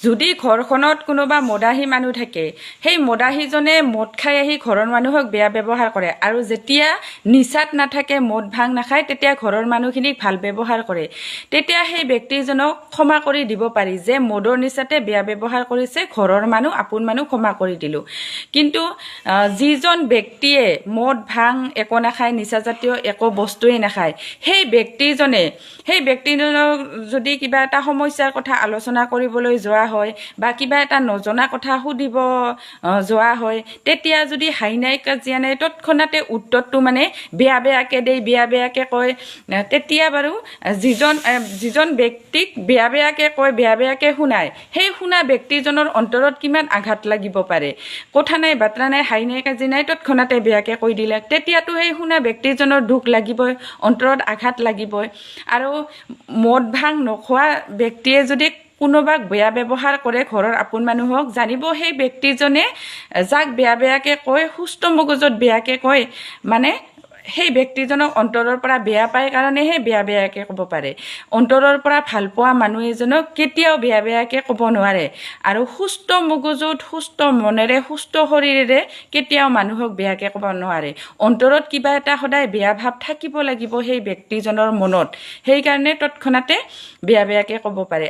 যদি ঘৰখনত কোনোবা মদাহী মানুহ থাকে, সেই মদাহীজনে মদ খাই আহি ঘৰৰ মানুহক বেয়া ব্যৱহাৰ কৰে আৰু যেতিয়া নিচাত নাথাকে, মদ ভাং নাখায়, তেতিয়া ঘৰৰ মানুহখিনিক ভাল ব্যৱহাৰ কৰে। তেতিয়া সেই ব্যক্তিজনক ক্ষমা কৰি দিব পাৰি যে মদৰ নিচাতে বেয়া ব্যৱহাৰ কৰিছে, ঘৰৰ মানুহ, আপোন মানুহ, ক্ষমা কৰি দিলোঁ। কিন্তু যিজন ব্যক্তিয়ে মদ ভাং একো নাখায়, নিচাজাতীয় একো বস্তুৱেই নাখায়, সেই ব্যক্তিজনক যদি কিবা এটা সমস্যাৰ কথা আলোচনা কৰিবলৈ যোৱা হয় বা কিবা এটা নজনা কথা সুধিব যোৱা হয়, তেতিয়া যদি হাই নাই কাজিয়া নাই, তৎক্ষণাতে উত্তৰটো মানে বেয়া বেয়াকৈ দেই, বেয়া বেয়াকৈ কয়, তেতিয়া বাৰু যিজন ব্যক্তিক বেয়া বেয়াকৈ কয়, বেয়া বেয়াকৈ শুনায়, সেই শুনা ব্যক্তিজনৰ অন্তৰত কিমান আঘাত লাগিব পাৰে। কথা নাই, বাতৰা নাই, হাই নাই, কাজি নাই, তৎক্ষণাতে বেয়াকৈ কৈ দিলে, তেতিয়াতো সেই শুনা ব্যক্তিজনৰ দুখ লাগিবই, অন্তৰত আঘাত লাগিবই। আৰু মদ ভাং নোখোৱা ব্যক্তিয়ে যদি কোনোবাক বেয়া ব্যৱহাৰ কৰে, ঘৰৰ আপোন মানুহক, জানিব সেই ব্যক্তিজনে যাক বেয়া বেয়াকৈ কয়, সুস্থ মগজত বেয়াকৈ কয়, মানে সেই ব্যক্তিজনক অন্তৰৰ পৰা বেয়া পায় কাৰণেহে বেয়া বেয়াকৈ ক'ব পাৰে। অন্তৰৰ পৰা ভাল পোৱা মানুহ এজনক কেতিয়াও বেয়া বেয়াকৈ ক'ব নোৱাৰে আৰু সুস্থ মগজুত, সুস্থ মনেৰে, সুস্থ শৰীৰেৰে কেতিয়াও মানুহক বেয়াকৈ ক'ব নোৱাৰে। অন্তৰত কিবা এটা সদায় বেয়া ভাৱ থাকিব লাগিব সেই ব্যক্তিজনৰ মনত, সেইকাৰণে তৎক্ষণাতে বেয়া বেয়াকৈ ক'ব পাৰে।